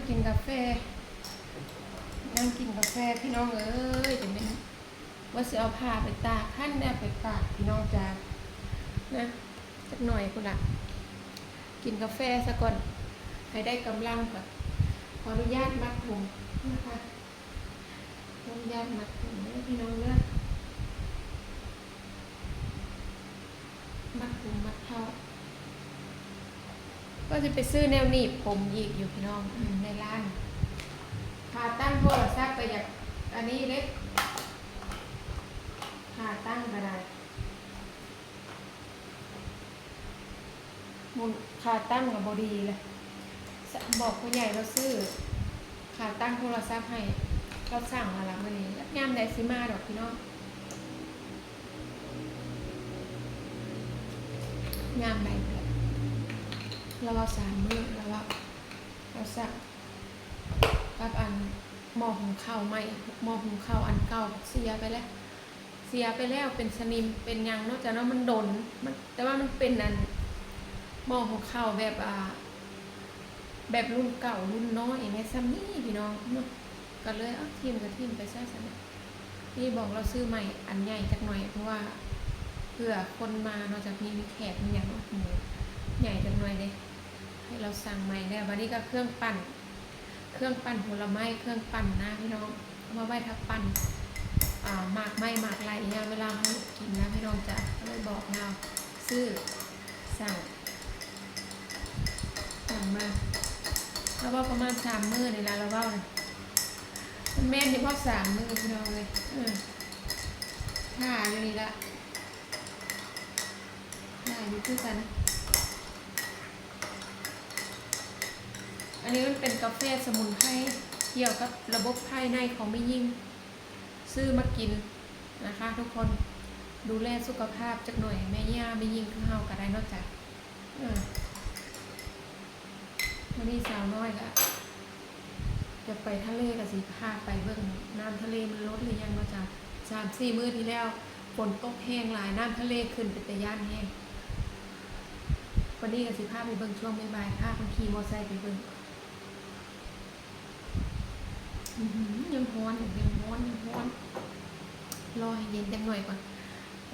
ກິນກາແຟ ນັ່ງກິນກາແຟພີ່ນ້ອງເອີຍ. ຈະແມ່ນວ່າຊິເອົາຜ້າໄປຕາກ ຄັນແນວໄປຕາກພີ່ນ້ອງຈ໋າ ນະ ຈັກໜ້ອຍພຸ້ນລະ. ກິນກາແຟສາກ່ອນ ໃຫ້ໄດ້ກຳລັງກ່ອນ. ຂໍອະນຸຍາດມັດຜົມນະຄະ ຂໍອະນຸຍາດມັດຜົມເດີພີ່ນ້ອງເດີ. ມັດຜົມມັດເຄົ້າ ກໍຊິໄປຊື້ແນວໜີບຜົມອີກຢູ່ພີ່ນ້ອງ ອືມ ໃນຮ້ານ. ຂາຕັ້ງໂທລະສັບກໍຢາກອັນນີ້ເດ້ ຂາຕັ້ງກໍໄດ້ ໝູນ ຂາຕັ້ງກໍບໍ່ດີເລີຍ. ບອກຜູ້ໃຫຍ່ລາວຊື້ຂາຕັ້ງໂທລະສັບໃຫ້ ລາວສັ່ງແລ້ວລະມື້ນີ້ ຈັກຍາມໃດຊິມາດອກພີ່ນ້ອງ ຍາມໃດພຸ້ນລະ. ລາວເວົ້າສາມມື້ ລາວເວົ້າ ລາວສັ່ງກັບອັນໝໍ້ຫຸງເຂົ້າໃໝ່ ໝໍ້ຫຸງເຂົ້າອັນເກົ່າເສຍໄປແລ້ວ ເສຍໄປແລ້ວ ເປັນສະໜິມເປັນຫຍັງເນາະ ຈະເນາະ ມັນດົນ ມັນ ແຕ່ວ່າມັນເປັນອັນໝໍ້ຫຸງເຂົ້າແບບ ອ່າ ແບບລຸ້ນເກົ່າລຸ້ນນ້ອຍແມ່ນສ່ຳນີ້ພີ່ນ້ອງເນາະ ກໍເລີຍ ເອົາ ຖິ້ມກໍຖິ້ມໄປຊະຊັ້ນນະ. ນີ້ບອກລາວຊື້ໃໝ່ອັນໃຫຍ່ຈັກໜ້ອຍ ເພາະວ່າເພື່ອຄົນມາເນາະ ຈະມີ ມີແຂກມີຫຍັງເນາະ ໃຫຍ່ຈັກໜ້ອຍເດ້ ໃຫ້ລາວສັ່ງໃໝ່ແລ້ວ. ບາດນີ້ກໍເຄື່ອງປັ່ນ ເຄື່ອງປັ່ນຜົນລະໄມ້ ເຄື່ອງປັ່ນນະພີ່ນ້ອງ ເອົາມາໄວ້ຖ້າປັ່ນ ອ່າ ໝາກໄມ້ໝາກໄລ່ ຍາມເວລາເຮົາກິນນະພີ່ນ້ອງຈ໋າ. ກໍເລີຍບອກລາວຊື້ ສັ່ງ ສັ່ງມາ ລາວເວົ້າປະມານສາມມື້ນີ້ລະ ລາວເວົ້ານະ ມັນແມ່ນຢູ່ບໍ່ ສາມມື້ພີ່ນ້ອງເອີຍ ເອີ ຖ້າຢູ່ນີ້ລະ ຫຼາຍຢູ່ຄືກັນ. ອັນນີ້ມັນເປັນກາແຟສະໝຸນໄພ ກ່ຽວກັບລະບົບພາຍໃນຂອງແມ່ຍິງ ຊື້ມາກິນນະຄະທຸກຄົນ ດູແລສຸຂະພາບຈັກໜ້ອຍ ແມ່ຍ່າແມ່ຍິງຄືເຮົາກໍໄດ້ເນາະຈ໋າ. ເອີ ມື້ນີ້ສາວນ້ອຍກະ ຢາກໄປທະເລ ກະຊິພາໄປເບິ່ງນ້ຳທະເລມັນລົດຫຼືຍັງເນາະຈ໋າ. ສາມສີ່ມື້ທີ່ແລ້ວຝົນຕົກແຮງຫຼາຍ ນ້ຳທະເລຂຶ້ນເປັນຕາຢ້ານແຮງ. ວັນນີ້ກະຊິພາໄປເບິ່ງຊ່ວງບ່າຍໆ ພາເພິ່ນຂີ່ມໍໄຊໄປເບິ່ງ. ອືຫື ຍັງຮ້ອນຢູ່ ຍັງຮ້ອນ ຍັງຮ້ອນ. ລໍໃຫ້ເຢັນຈັກໜ້ອຍກ່ອນ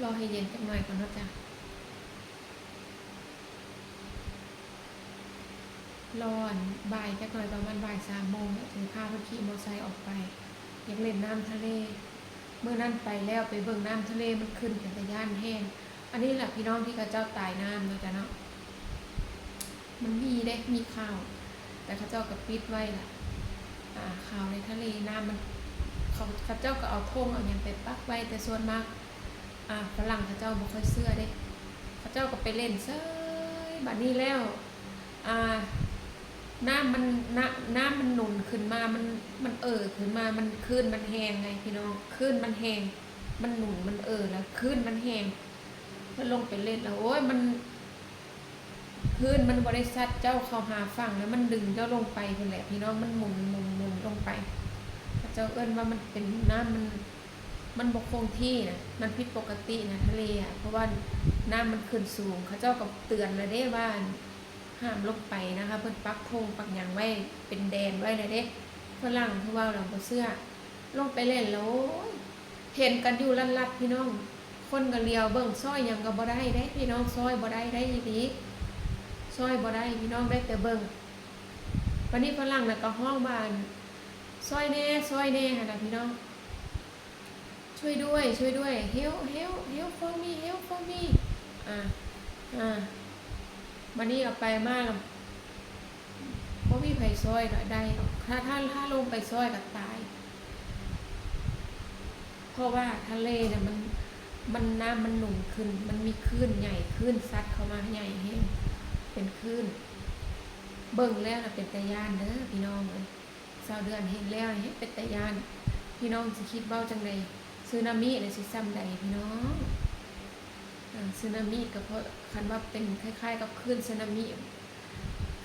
ລໍໃຫ້ເຢັນຈັກໜ້ອຍກ່ອນເນາະຈ໋າ. ລໍອັນບ່າຍຈັກໜ້ອຍ ປະມານບ່າຍສາມໂມງ ແລ້ວຈຶ່ງພາເພິ່ນຂີ່ມໍໄຊອອກໄປ ຢາກຫຼິ້ນນ້ຳທະເລ. ມື້ນັ້ນໄປແລ້ວ ໄປເບິ່ງນ້ຳທະເລມັນຂຶ້ນເປັນຕາຢ້ານແຮງ. ອັນນີ້ລະພີ່ນ້ອງທີ່ເຂົາເຈົ້າຕາຍນ້ຳເນາະຈ໋າເນາະ ມັນມີເດ້ ມີຂ່າວ ແຕ່ເຂົາເຈົ້າກໍປິດໄວ້ລະ. ອ່າ ຂ່າວໃນທະເລນ້ຳມັນ ເຂົາ ເຂົາເຈົ້າກໍເອົາຖົງເອົາຫຍັງໄປປັກໄວ້ ແຕ່ສ່ວນມາກ ອ່າ ຝຣັ່ງເຂົາເຈົ້າບໍ່ຄ່ອຍເຊື່ອເດ້ ເຂົາເຈົ້າກໍໄປຫຼິ້ນເສີຍ. ບາດນີ້ແລ້ວ ອ່າ ນ້ຳມັນ ນ້ຳ ນ້ຳມັນໜູນຂຶ້ນມາ ມັນ ມັນເອີຂຶ້ນມາ ມັນ ຄື້ນມັນແຮງໄງພີ່ນ້ອງ ຄື້ນມັນແຮງ ມັນໜູນມັນເອີ ແລ້ວຄື້ນມັນແຮງ. ເພິ່ນລົງໄປຫຼິ້ນແລ້ວ ໂອ້ຍ ມັນ ຄື້ນມັນບໍ່ໄດ້ຊັດເຈົ້າເຂົ້າຫາຝັ່ງ ແລ້ວມັນດຶງເຈົ້າລົງໄປພຸ້ນແຫຼະພີ່ນ້ອງ ມັນໝູນ ໝູນ ໝູນລົງໄປ. ເຂົາເຈົ້າເອີ້ນວ່າມັນເປັນນ້ຳ ມັນ ມັນບໍ່ຄົງທີ່ນະ ມັນຜິດປົກກະຕິນະ ທະເລອະ ເພາະວ່ານ້ຳມັນຂຶ້ນສູງ. ເຂົາເຈົ້າກໍເຕືອນແລ້ວເດ້ວ່າ ຫ້າມລົງໄປນະຄະ ເພິ່ນປັກຖົງປັກຫຍັງໄວ້ເປັນແດນໄວ້ແລ້ວເດ້. ຝຣັ່ງຜູ້ເວົ້າລະບໍ່ເຊື່ອ ລົງໄປຫຼິ້ນແລ້ວ ໂອ້ຍ ເຫັນກັນຢູ່ລັດໆ ພີ່ນ້ອງ ຄົນກໍຫຼຽວເບິ່ງ ຊ່ອຍຫຍັງກໍບໍ່ໄດ້ເດ້ພີ່ນ້ອງ ຊ່ອຍບໍ່ໄດ້ໄດ້ອີ່ຫຼີ ຊ່ອຍບໍ່ໄດ້ພີ່ນ້ອງ ໄດ້ແຕ່ເບິ່ງ. ບາດນີ້ຝຣັ່ງນະກໍຮ້ອງວ່າ ຊ່ອຍແດ່ ຊ່ອຍແດ່ ຫັ້ນນະພີ່ນ້ອງ ຊ່ວຍດ້ວຍ ຊ່ວຍດ້ວຍ help help help for me help for me ອາ ອາ ບາດນີ້ເອົາໄປມາລະ ບໍ່ມີໃຜຊ່ອຍດອກ ໄດ້ດອກ ຖ້າ ຖ້າ ຖ້າລົງໄປຊ່ອຍກໍຕາຍ ເພາະວ່າທະເລນະ ມັນ ມັນ ນ້ຳມັນໜູນຂຶ້ນ ມັນມີຄື້ນໃຫຍ່ ຄື້ນຊັດເຂົ້າມາໃຫຍ່ແຮງ ເປັນຄື້ນ ເບິ່ງແລ້ວນະເປັນຕາຢ້ານເດີພີ່ນ້ອງເອີຍ. ຊາວເດືອນເຫັນແລ້ວແຮງເປັນຕາຢ້ານ ພີ່ນ້ອງຊິຄິດເວົ້າຈັ່ງໃດ? ສຸນາມິລະຊິສ່ຳໃດພີ່ນ້ອງ? ເອີ ສຸນາມິກໍເພາະ ຄັນວ່າເປັນຄ້າຍໆກັບຄື້ນສຸນາມິ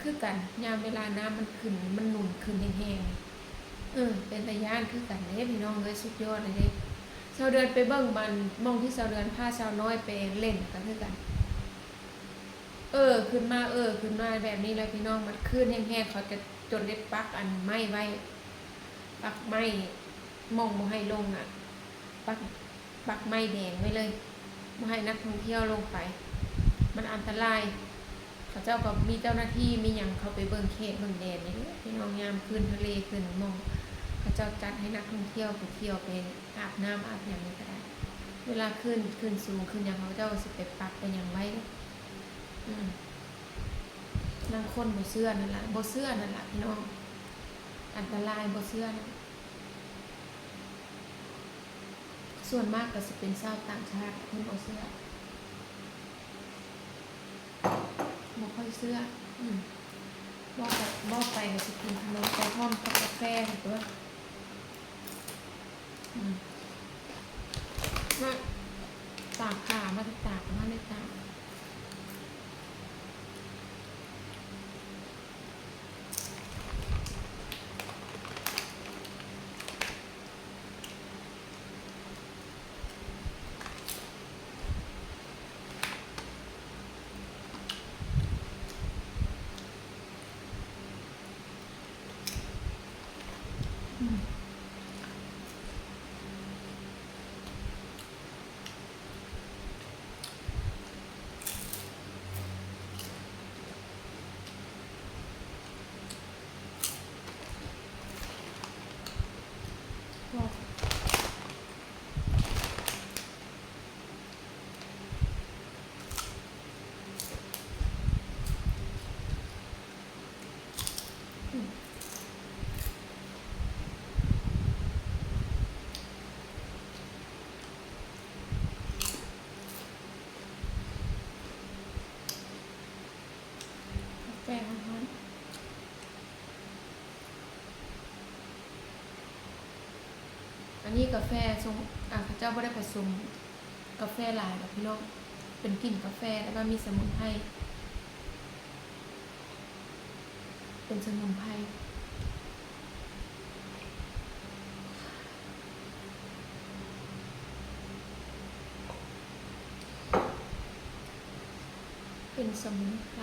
ຄືກັນ ຍາມເວລານ້ຳມັນຂຶ້ນ ມັນໜູນຂຶ້ນແຮງໆ ເອີ ເປັນຕາຢ້ານຄືກັນເດ້ພີ່ນ້ອງເອີຍ ສຸດຍອດເລີຍເດ້. ຊາວເດືອນໄປເບິ່ງມັນ ໝ່ອງທີ່ຊາວເດືອນພາຊາວນ້ອຍໄປຫຼິ້ນກໍຄືກັນ ເອີຂຶ້ນມາ ເອີຂຶ້ນມາແບບນີ້ແຫຼະພີ່ນ້ອງ ມັນຄື້ນແຮງໆ ເຂົາຈະ ຈົນໄດ້ປັກອັນໄມ້ໄວ້ ປັກໄມ້ ໝ່ອງບໍ່ໃຫ້ລົງນະ ປັກ ປັກໄມ້ແດງໄວ້ເລີຍ ບໍ່ໃຫ້ນັກທ່ອງທ່ຽວລົງໄປ ມັນອັນຕະລາຍ. ເຂົາເຈົ້າກໍມີເຈົ້າໜ້າທີ່ມີຫຍັງເຂົ້າໄປເບິ່ງເຂດເບິ່ງແດນນີ້ເດ້ ພີ່ນ້ອງ. ຍາມຄືນທະເລ ຄືນໝ່ອງ ເຂົາເຈົ້າຈັດໃຫ້ນັກທ່ອງທ່ຽວໄປທ່ຽວ ໄປອາບນ້ຳອາບຫຍັງນີ້ກໍໄດ້. ເວລາຂຶ້ນ ຂຶ້ນສູງຂຶ້ນຫຍັງ ເຂົາເຈົ້າກໍຊິໄປປັກໄປຫຍັງໄວ້ເດ້. ອືມ ລາງຄົນບໍ່ເຊື່ອນັ້ນລະ ບໍ່ເຊື່ອນັ້ນລະ ພີ່ນ້ອງ ອັນຕະລາຍ ບໍ່ເຊື່ອນະ. ສ່ວນມາກກໍຊິເປັນຊາວຕ່າງຊາດ ເພິ່ນບໍ່ເຊື່ອ ບໍ່ຄ່ອຍເຊື່ອ. ອືມ ເວົ້າໄປ ເວົ້າໄປກໍຊິກິນຂະໜົມໄກ່ທອດກັບກາແຟຫັ້ນຕົວະ. ອືມ ມາຕາກຜ້າ ມາຕາກ ມາໃນຕາກ. ກາແຟຮ້ອນໆ. ອັນນີ້ກາແຟຊົງ ອ່າ ເຂົາເຈົ້າບໍ່ໄດ້ປະສົມກາແຟຫຼາຍດອກພີ່ນ້ອງ ເປັນກິ່ນກາແຟ ແຕ່ວ່າມີສະໝຸນໄພ ເປັນສະໝຸນໄພ. ເປັນສະໝຸນໄພ.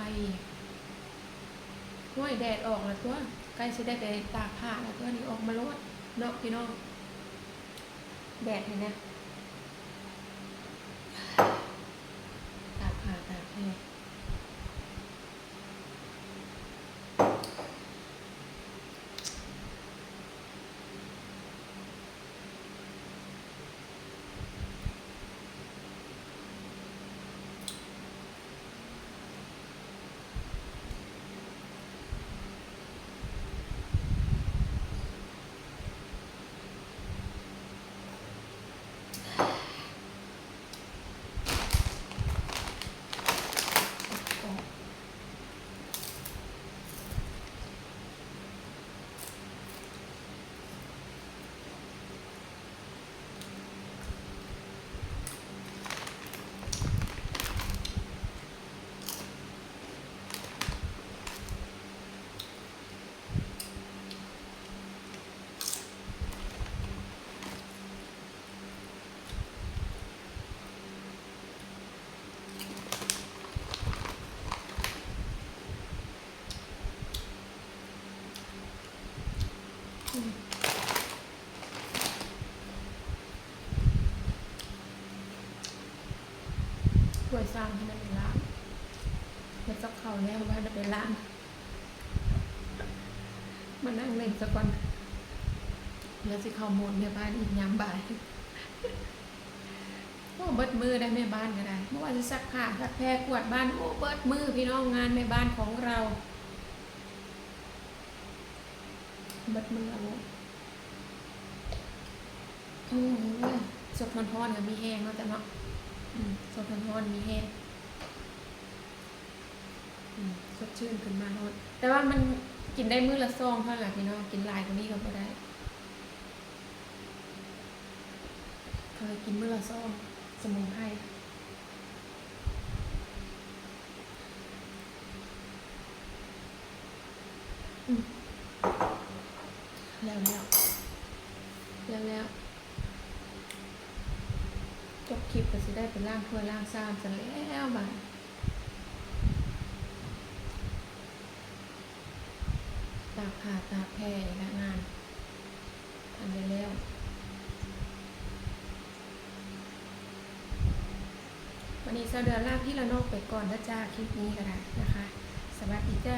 ໂອ້ຍ ແດດອອກແລ້ວຕົວະ ໃກ້ຊິໄດ້ໄປຕາກຜ້າແລ້ວຕົວະ ນີ້ອອກມາໂລດເນາະພີ່ນ້ອງ. ແດດເຫັນນະ ຕາກຜ້າຕາກແພ້. ຖ້ວຍຊາມໃຫ້ມັນໄປລ້າງ ເຮັດກັບເຂົ້າແລ້ວບໍ່ທັນໄດ້ໄປລ້າງ ມານັ່ງເຫຼັ້ນສາກ່ອນ ດຽວຊິເຂົ້າໂໝດແມ່ບ້ານອີກຍາມບ່າຍ. ໂອ້ ເບິດມື້ໄດ໋ແມ່ບ້ານກໍໄດ້ ບໍ່ວ່າຊິຊັກຜ້າ ຊັກແພ ກວາດບ້ານ ໂອ້ ເບິດມື້ພີ່ນ້ອງ ງານແມ່ບ້ານຂອງເຮົາ ເບິດມື້ໂລດ. ໂອ້ຍ ສົດຮ້ອນໆກໍມີແຮງເນາະ ເຈົ້າເນາະ ອືມ ສົດຮ້ອນໆມີແຮງ ອືມ ສົດຊື່ນຂຶ້ນມາໂລດ ແຕ່ວ່າມັນກິນໄດ້ມື້ລະຊອງເທົ່ານັ້ນແຫຼະພີ່ນ້ອງ ກິນຫຼາຍກວ່ານີ້ກໍບໍ່ໄດ້ ເຂົາໃຫ້ກິນມື້ລະຊອງ ສະໝຸນໄພ. ອືມ ແລ້ວແລ້ວ ແລ້ວແລ້ວ ຈົບຄລິບກໍຊິໄດ້ໄປລ້າງຖ້ວຍລ້າງຊາມຊັ້ນແລ້ວບາດນີ້ ຕ ຜ່າຕັດແຜ່ລະງານ ທັນໄດ້ແລ້ວ. ວັນນີ້ສາວເດືອນລາພີ່ລະນ້ອງໄປກ່ອນເດີຈ້າ ຄລິບນີ້ກໍໄດ້ນະຄະ. ສະຫວັດດີຈ້າ.